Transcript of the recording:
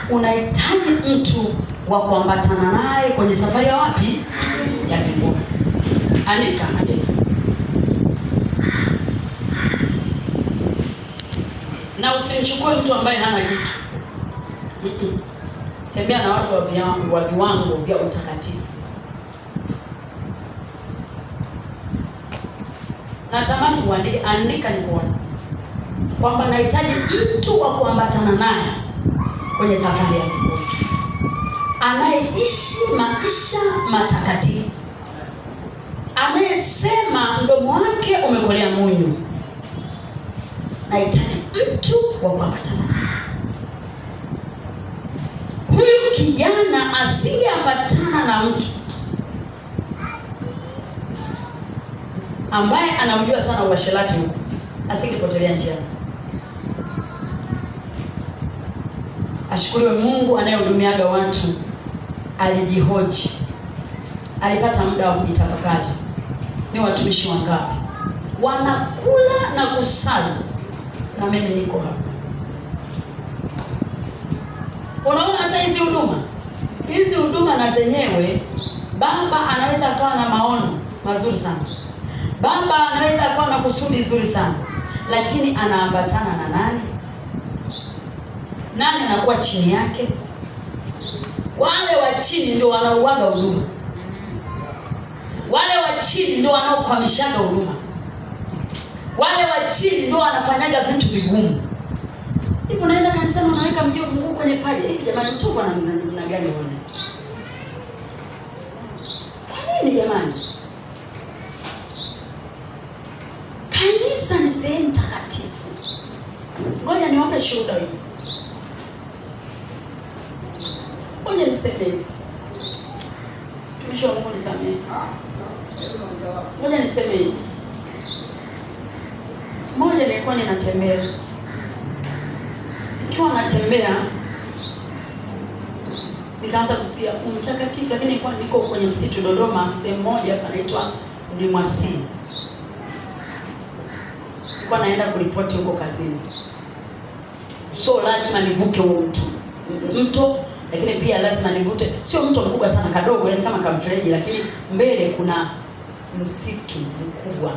Unahitaji mtu wa kuambatana naye kwenye safari ya wapi? Ya mbinguni. Andika, andika. Na usimchukue mtu ambaye hana kitu. Tembea na watu wa viwango vya utakatifu. Natamani uandike, andika nikuone kwamba nahitaji mtu wa kuambatana naye kwenye safari ya mbinguni, anayeishi maisha matakatifu, anayesema mdomo wake umekolea munyu. Nahitaji mtu wa kuambatana naye. Huyu kijana asiyeambatana na mtu ambaye anaujua sana uasherati huko, asingepotelea njiani. Ashukuriwe Mungu anayehudumiaga watu. Alijihoji, alipata muda wa kujitafakari, ni watumishi wangapi wanakula na kusazi na mimi niko hapa. Unaona, hata hizi huduma na zenyewe, baba anaweza akawa na maono mazuri sana, baba anaweza akawa na kusudi zuri sana, lakini anaambatana na nani? Nani anakuwa chini yake? Wale wa chini ndio wanauaga huduma, wale wa chini ndio wanaokwamishaga huduma, wale wa chini ndio wanafanyaga vitu vigumu. Hivi unaenda kanisani unaweka mguu kwenye paja hivi, jamani, mtu kwa namna gani wewe? Kwa nini jamani? Kanisa ni sehemu takatifu. Ngoja niwape shuhuda hii. Ngoja niseme hivi. Mtumishi wa Mungu nisamehe. Ngoja niseme hivi. Siku moja nilikuwa ninatembea. Nikiwa natembea nikaanza kusikia mtakatifu, lakini nilikuwa niko kwenye msitu Dodoma, sehemu moja panaitwa Mlimwasini. Nilikuwa naenda kuripoti huko kazini. So lazima nivuke huo mto, lakini pia lazima nivute, sio mto mkubwa sana, kadogo, yani kama kamfereji, lakini mbele kuna msitu mkubwa.